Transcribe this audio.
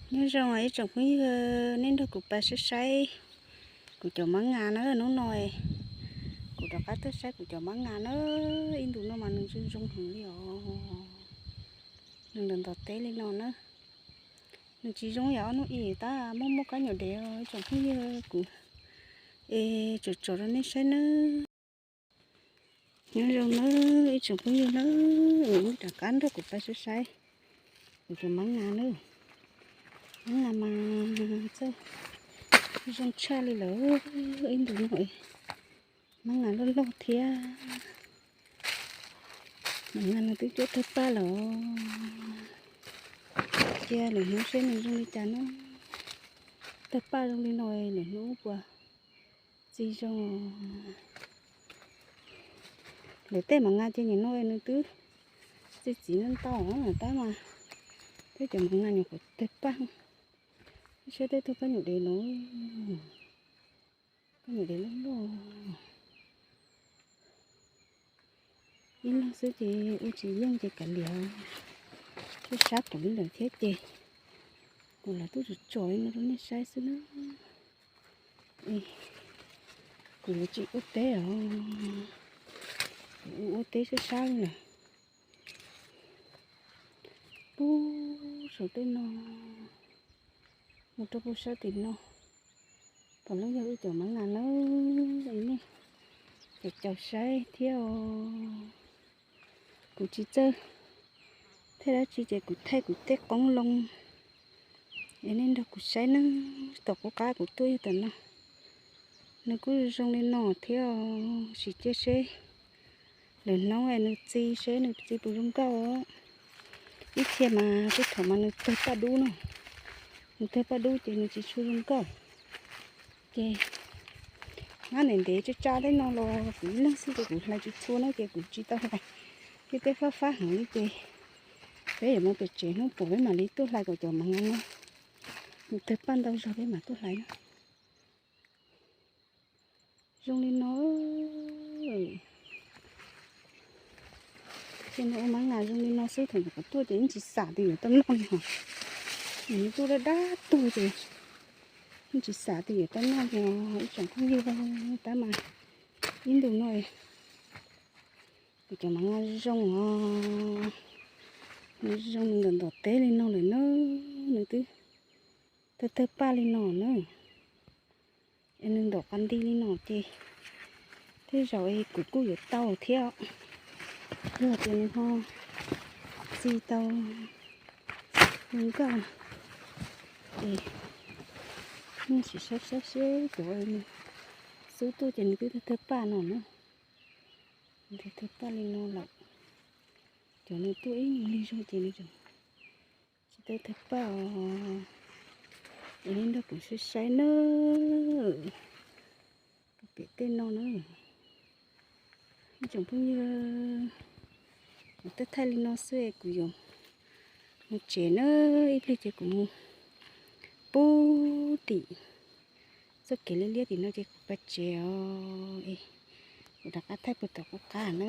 Nyob zoo ib tsoom phooj ywg, nej nrog kuv pab saib saib kuv cov mab nga na hnub no. Kuv rov qab tuaj saib kuv cov mab nga na, ib ntus no mas nws zoo zoo heev li os. Nws ntov ntov teb li no na. Nws tsis zoo yam ob hnub ib tab muaj muaj kab nyuam dev os ib tsoom phooj ywg, kuv es tsom tsom rau nej saib nawb. Nyob zoo nawb ib tsoom phooj ywg nawb, rov qab nrog kuv pab saib saib kuv cov mab nga nawb. Mab nga mas txawj zoo tshaj li lawm, ib ntus no mab nga loj loj thiab. Mab nga no twb cuab tawg paj lawm, cia lwm hnub seb nws zoo li cas na. Tawg paj zoo li no lwm hnub puas txi zoo. Lawv tej mab nga ces nim no nws twb txi txiv ntau ntau tab mas peb cov mab nga nyuam qhuav tawg paj. Saib tej tug kab nyuam dev no, kab nyuam dev loj loj. Ib leeg xwb ces ua tsis yeej ces kav liam, sab sab kuv li lawm thiab ces kuv los tuaj tsom tsom li no rau nej saib xwb na. Kuv yuav tsis ua teb os, kuv ua ua teb sab sab li lawm. Pub saum tej no mus rau pub sab tim no, puav leej yog wb cov mab nga nawb, nej caum caum saib thiab os. Kuv tsis txawj thaij dab tsi ces kuv thaij kuv tej qoob loo es nej nrog kuv saib nawb. Tom qub qab kuv tuaj yog tom no, nws kuj zoo li no thiab os, sim cia seb lwm hnub es nws txi seb nws txi puas zoo nkauj. Ib txhia mas tej thaum mas nws tawg paj dub no, nws tawg paj dub ces nws tsis tshua zoo nkauj. Ces mab ntev ntev tsa tsa tej no los kuv ib leeg xwb ces kuv hlais tsis tshua na ces kuv tsis tau hlais. Ces peb fab fab heev li ces peb yuav mus pem tsev hnub puas peb mam li tuaj hlais kom cov mab nga no nws tawg paj ntau zog peb mam tuaj hlais na. Zoo li no, ces no ua mab nga zoo li no xwb, thaum nyuam qhuav tuaj ces yeej tsis xam tias yuav tau noj li hos. Nws tuaj dab dab tuag ces yeej tsis xam tias yuav tau noj li os ib tsoom phooj ywg. Tab mas ib ntus no kuv cov mab nga zoo os, nws zoo nws ntawm ntawm teb li no lawm na, nws twb tawg tawg paj li no na. Es nws ntawm qab nti li no ces tej zaum es kuv kuj yuav tau thiab, yog tias nws ho txi tau zoo nkauj ces nej sim saib saib seb cov nws xub tuaj ces nws twb tawg tawg paj no na. Nws tawg tawg paj li no lawm, cov nws tuaj ib nyuag li zog ces nws tsis tawg tawg paj os. Es nej nrog kuv saib saib nawb, pem tej no na. Ib tsoom phooj ywg, kuv thaij thaij li no xwb es kuv yuav mus tsev na, ib pliag ces kuv mus pub tim txoj kev liab liab tim no ces kuv pab tsev os. Kuv rov qab thaij puag tom qub qab na.